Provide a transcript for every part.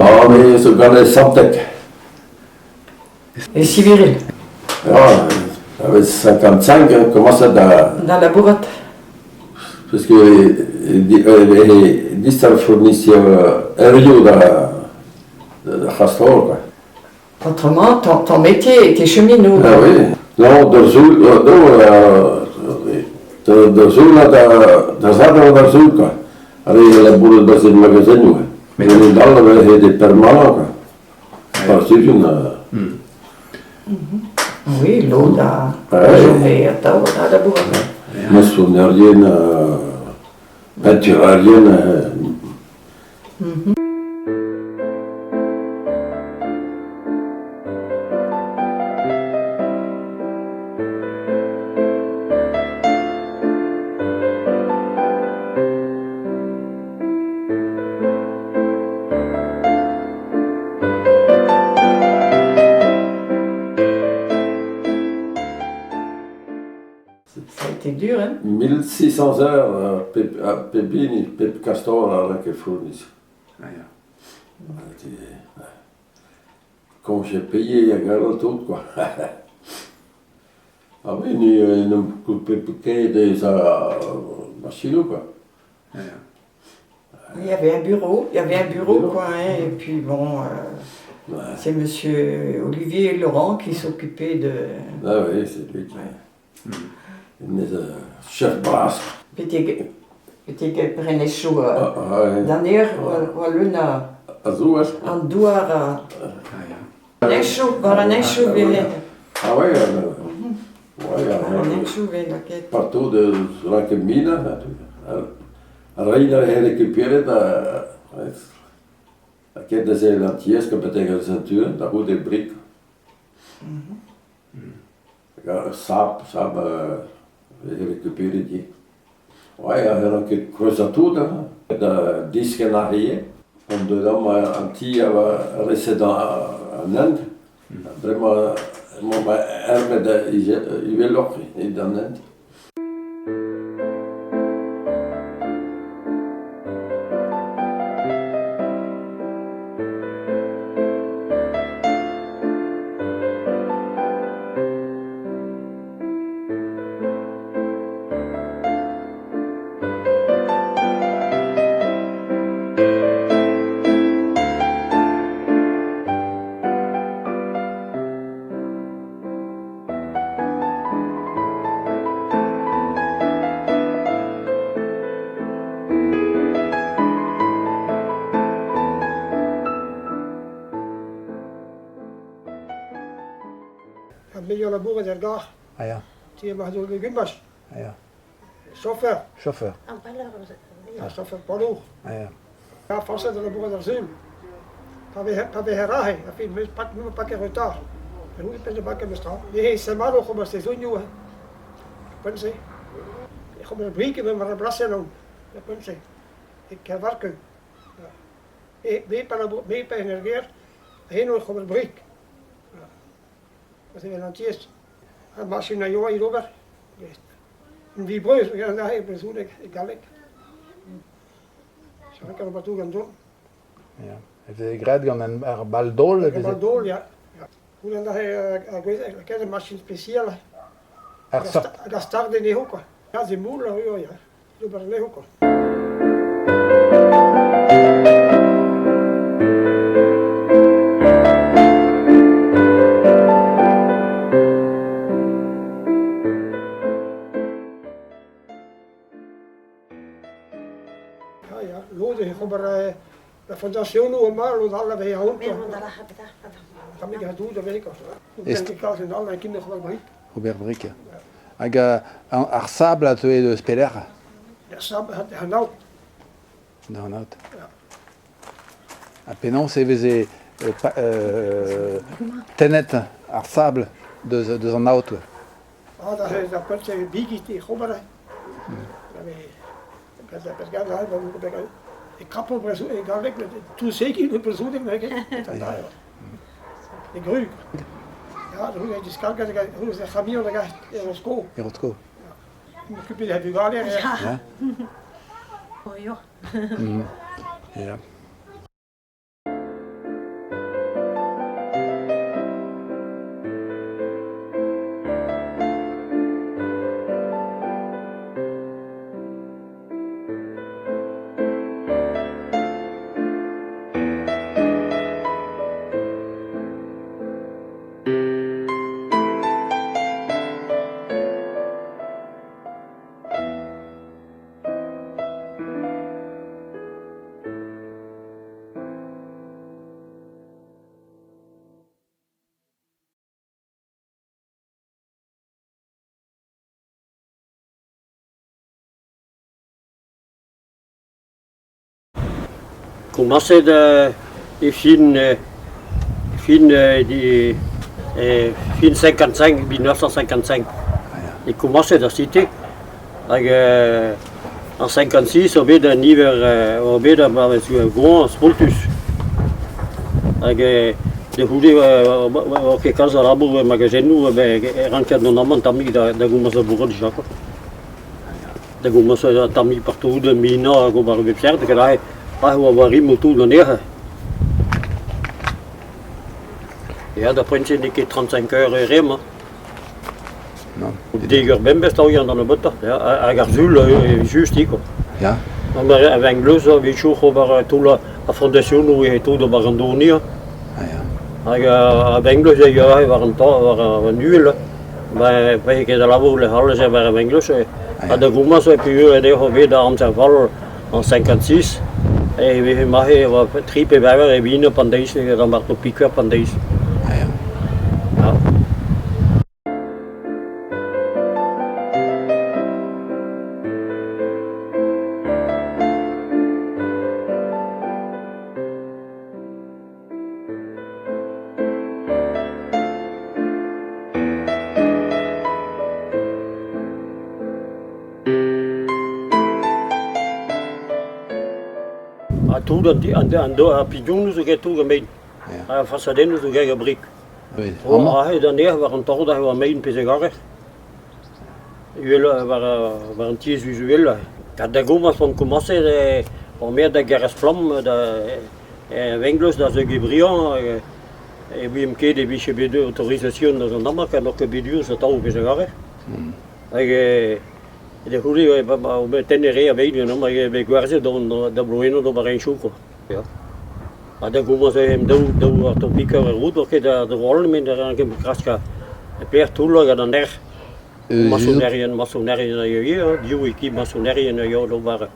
Ah, me zo ganet e Santeg. E Siviril. Ja, avec 55, komañset da... Da labourat. Parce que distag fournisseur Herriot da da C'hastor, quoi. Autrement, ton, ton métier était cheminot. Ah oui. Non, da sul, non, da sul da da zadr da sul, quoi. Allez, labourat 'barzh er magazennoù. Met an dall a veze des permanents, quoi. Par sizhun. Oui, lod a chome atav da labourat. Maçonnerien, peinturerien. Ça a été dur, hein? 1600 heures pep, pep hini, pep kastor a lakae fournis. Ah ya. Congé payé hag all tout quoi. Ah oui, ni en em coupe ket eus ar machinoù quoi. Ah ya. Il y avait un bureau, il y avait un bureau, quoi, hein, et puis bon, c'est monsieur Olivier Laurent qui s'occupait de... Ah oui, c'est lui qui... Chef bras. Betek, betek prenesoù d'an eur oa leun a... A zouar. An douar a... Henchoù, war an henchoù vez... Ah ouais, ouais, War an henchoù vez lakaet. Partout de lakaet mina, ar reiñ a récupéret da... Lakaet da sevel an tiez, betek ar ceinture, da c'houde brik. Sap, sap veze rekuperet ivez. Ouais, a c'hellan ket kreuzañ tout hein, da diskenn ar ivez. On deut amañ an ti a oa reset an hent. Bremañ emaomp ermet uheloc'h evit an hent. Ar meilleur labouret er gar. Ah ya. Ti emañ zo legumaj. Ah ya. Chauffeur. Chauffeur. Ah, chauffeur poids lourd. Ah ya. Ja, français da labourat ar sul. Pa vez pa vez rahe, a fin meus pak meus pak retard. En hoe ben de bakken meus tra. Nee, c'est mal oc'h ober sezonioù. Hein. Poent-se. Ec'h ober brik e war ar blasenn on. Poent-se. E Kervarkeu. Me, me pa labour, me pa en er gêr, eno ec'h ober brik. Evel an tiez. Ar machin a yoa evit ober. Un vibreuz, aze e brezhoneg, e galleg. Lakaat an bateau gant dour. Ya. E veze graet gant an, ar bal-daol e Ar veze... bal-daol, ya. Goulenn a rae ar gwez, lakaat ur machine spéciale. Ar sort. Hag ar stard anezho, quoi. Ya, c'est moule, oui, ya. D'ober anezho, quoi. Ja, ja. Lod eo ober la fondasionoù amañ, lod all a vez ahont. Tammig a doud a vez quoi. Est en all, kin ober brik. Ober brik. Hag ar sabl a teue deus pelec'h? Ar sabl an aod. An aod. Ha penaos e veze tennet ar sabl deus an aod? Ah, da da poent e bigi e c'hober. E krapo e galleg, tousegi e brezhoneg neuze. E grug. Ja, da hoe't diskargañ da ar c'hamion da gas e Rosko. E Rosko. M'occuper da vugale. Ja. Oh, ja. Ja. Komañset e fin fin fin 55, 1955. E komañset ar site hag en 56 eo bet an niver eo bet ar goañv spontus. Hag da c'houde oa ket kalz a labour er magazennoù e ranker dont amañ tammig da gomañs labourat dija kwa. Da gomañs tammig partout minañ hag ober a bep seurt hag aze aze oa war rim o tout an nec'h. Ya, da poent-se n'eo ket 35 eur e reomp hein. Non. Dek eur bemdez taol d'an nebeutañ, ya, hag ar sul just eo kwa. Ya. A vengleuz a-wechoù ober toull ar fondasionoù e tout ober an dourniañ. Ah ya. Hag a vengleuz e ya war an ta war an uhel. Ba pa ket a labour lec'h all war ar vengleuz. Ha da gomañs e peogwir eo bet ar amzer vall en 56 e vefe maze e oa tri pe bevar e vin pan deiz gant ar piker pan deiz. Ah ya. Ja. Ha tout an, an, an, ar pignonoù zo get tout mein. Ja. Ar fasadennoù zo get brik. Oui. Oh, aze d'an nec'h war an tord war mein pezh a garer. Uhel war, war an tiez uzuel. Ha da gomañs p'on komañset on met da Geresplam da Wengleuz da Zeugebriand e ouiemp ket e vije bet autorisation da zont amañ, n'oc'h ket bet urzh atav pezh a garer. Hag da c'houde e tenne re aveit ganeomp hag e bet gwerzhet da Bloeno d'ober reñchoù kwa. Ya. Ha da gomañs em daou daou ar topiker er roud oc'h ket da roll met da ran ket klask per toullañ gant an erc'h. Masonerien, masonerien a ivez, div ekip masonerien a ya d'ober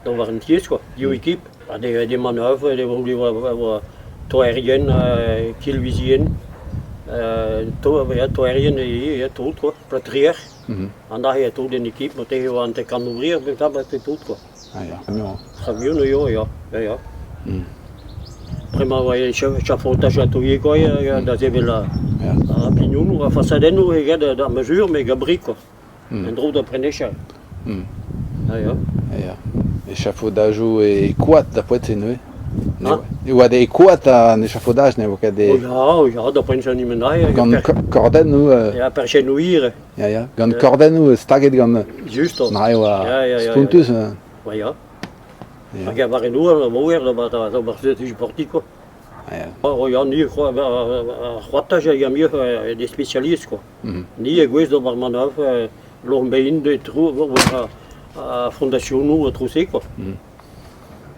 d'ober an tiez kwa, div ekip. Ha des, des manœuvres, des oa toerien, kilvizien, to, ja, toerien e tout quoi, platrier. An da eo tout en équipe, mat eo an te kan ouvrir, bet da tout quoi. Ah ya, camion. Camion eo, ya, ya, ya. Bremañ oa chafotaj atelier quoi, da sevel a pignonoù, a fasadennoù eget d'ar mesure, met gant brik quoi. En-dro da prenecher. Ah ya. Ya. Echafodajoù e koad da poent-se neuze? E oa e koad an echafodaj ne vo ket e... Oh ya, ya, da poent an imenailh. Gant kordennoù... Ya, perchennoù hir. Ya, ya, gant kordennoù staget gant... Just. Na eo spontus. Ya, ya. Hag war en oer, moer, da ober supportiñ quoi. Oh ya, ni ar c'hoataj a ya muioc'h des spécialistes quoi. Ni a gouez d'ober manaf, lor bein de tro war ar fondationoù ha tro-se quoi.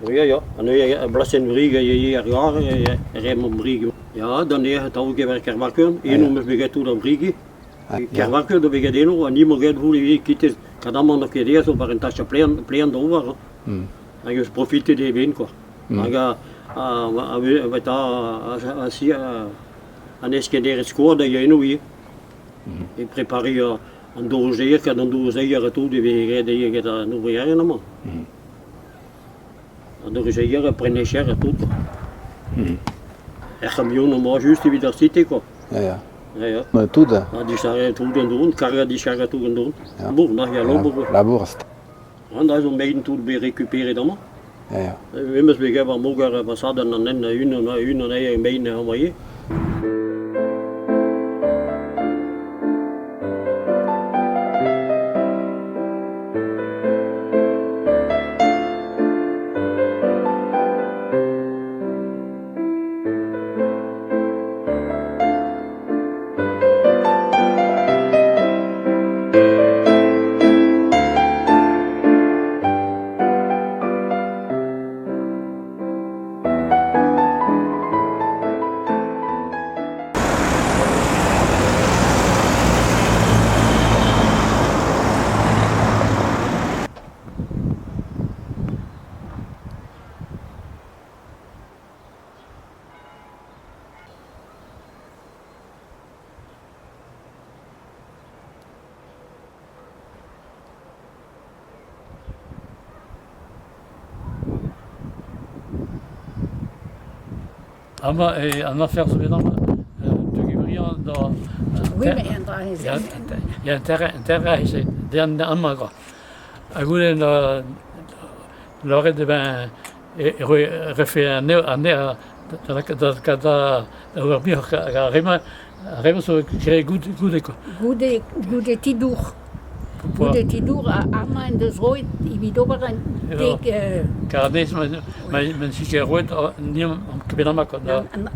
Ya, ya, ha neuze blasenn brig a ye ar gar, e reemp brig. Ya, da neuze atav kever Kervarkeun, eno 'm eus bet graet tout ar brigi. Kervarkeun zo bet graet eno, ha ni 'mo graet voul ivez kitez kadamañ n'eo ket aes ober un tachad plean, plean d'ober. Hag eus profitet eo ben quoi. Hag an eskennerez koad a ya eno ivez. E prepariñ an dourjeier, kad an dourjeier ha tout e veze graet ivez get an ouvrierion amañ. An dourjeier, ar prenecher ha tout quoi. Er c'hamion amañ just evit ar site quoi. Ya, ya. Ya, ya. Ma tout. Ha dischargañ tout an dourn, kargañ dischargañ tout an dourn. Labour, nac'h ya labour. Labour. An da zo mein tout bet rekuperet amañ. Ya, ya. Me 'm eus bet graet war moger fasadenn an hent unan unan anezhe mein amañ ivez. Amañ eo an afer zo bet amañ peogwir da Oui, mais un dra Ya, un terrain aze, amañ kwa. Ha goude lâret eo ben e refe anezhañ da ober muioc'h hag ar re-mañ ar re-mañ zo graet goude kwa. Goude, goude ti-dour. Goude ti-dour, amañ en deus roet evit ober un dek... Kar anezhañ ma n'eus ket roet ni omp ket bet amañ kwa.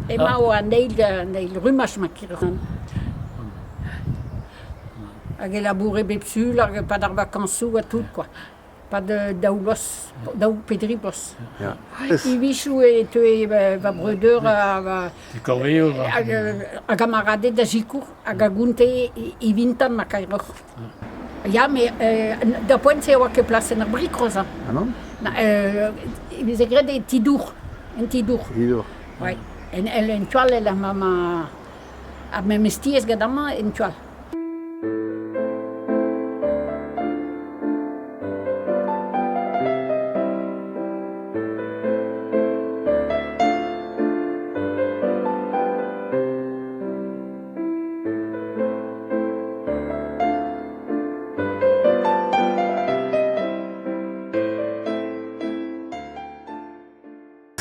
Emañ o an eil, an eil rumaj ma kiran. Hag e laboure bep sul hag e-pad ar vakañsoù ha tout kwa. Pad daou bloaz, daou pe dri bloaz. Ivizoù e teue va breudeur ha hag a gamaraded da sikour hag a gonte evintan ma kaeroc'h. Ya, met da poent-se e oa ket plasenn ar brikroz. Ah non? E veze graet e ti-dour, en ti-dour. Ti-dour. Ouais. En, en tu all, el ma, ma, ar memes tiez gant amañ en tu all.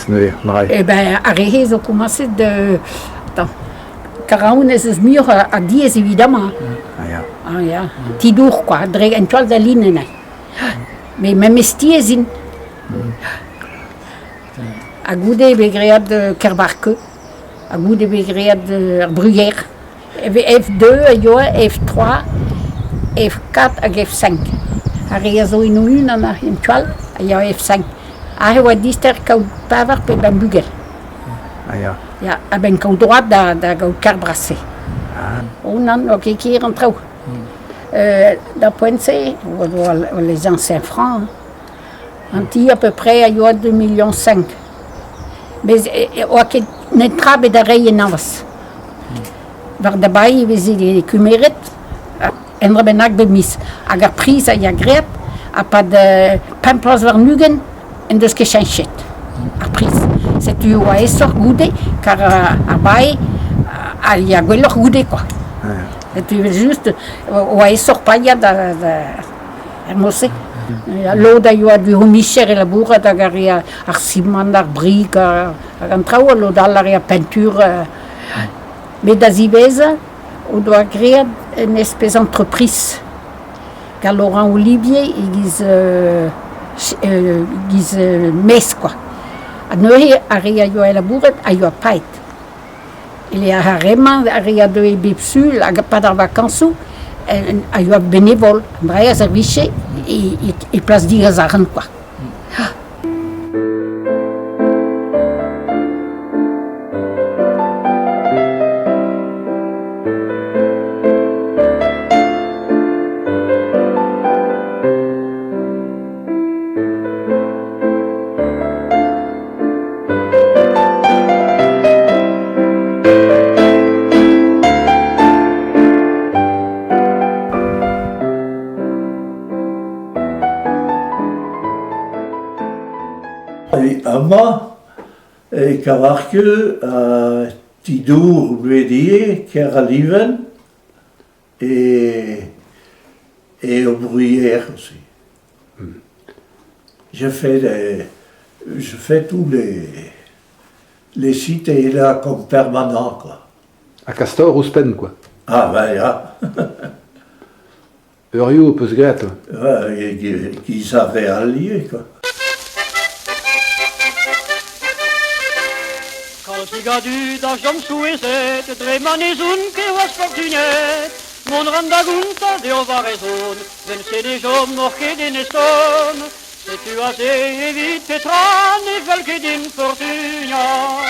Neuze, an Eh ben, ar re-se zo komañset da... Attends. Karaoun ez eus muioc'h a diez evit amañ. Ah ya. Ah ya. Ti-dour quoi, dre en tu all da linenn. Mais memes tiez int. Ha goude e vez graet Kerbarkeu, ha goude e vez graet ar Bruyère. E vez F2 a yoa, F3, F4 hag F5. Ar re a zo en o-unan en tu all a ya F5. Aze e oa dister kaout pevar pe bemp bugel. Ah ya. Ya, a-benn kaout droad da, da gaout kar bras-se. Ah. Oh nann, n'oa ket ker an traoù. Da poent-se, oa les anciens francs, hein. An ti à peu près a yoa 2 millions 5. Mes oa ket netra bet da reiñ en añvaz. War da bae e veze kumeret un dra bennak bep miz. Hag ar priz a ya graet ha-pad pemp bloaz warn-ugent en deus ket cheñchet ar priz. Setu oa aesoc'h goude kar ar bae a ya gwelloc'h goude kwa. Setu evel-just oa aesoc'h paeañ da, da er mod-se. Lod a yoa du o micher e labourat hag a rea ar simant, ar brik, hag an traoù, ha lod all a rea peinture. Met da ziwezhañ o doa graet un espèce entreprise. Gant Laurent Olivier e-giz giz mestr kwa. Ha neuze ar re a yoa labouret a yoa paeet. E-lec'h ar re-mañ, ar re a deue bep sul hag e-pad ar vakañsoù a yoa benevol. An dra-se a servije e plas digas arc'hant kwa. Amañ e Kavarkeu ti-dour Gouedie, Keraliven et et au Bruyères aussi. Je fais les, je fais tous les les cités là comme permanent quoi. Ha Castor ouzhpenn quoi. Ah ben ya. Eurioù ho peus graet. Ouais, qu'ils avaient allié quoi. Kalzik a dud a chom souezhet dre ma ne zon ket oa fortunet. Mont 'ran da gontañ dezho va rezon, 'vel-se ne chomoc'h ket en eston. Setu aze evit petra ne fell ket din fortunañ.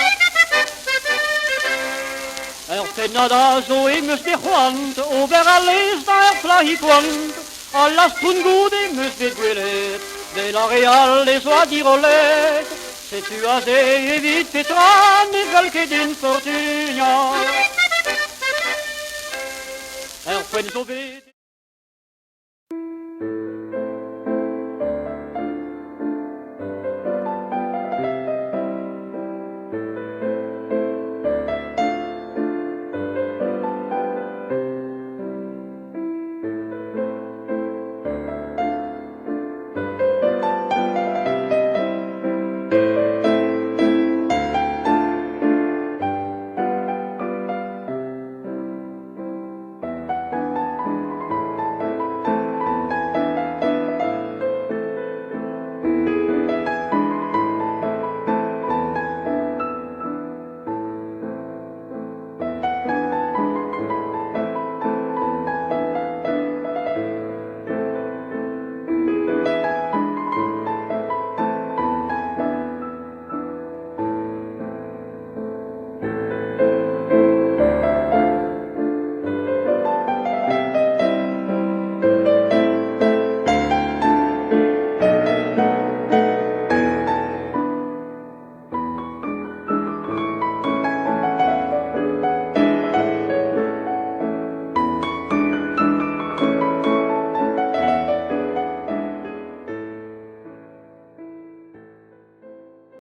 Ur pennad a zo em eus bet c'hoant ober al lez da ur plac'hig koant. Allaz poun goude 'm eus bet gwelet, 'vel ar re all ez oa dirollet. Setu aze evit petra ne fell ket din fortunañ. Ur poent zo bet.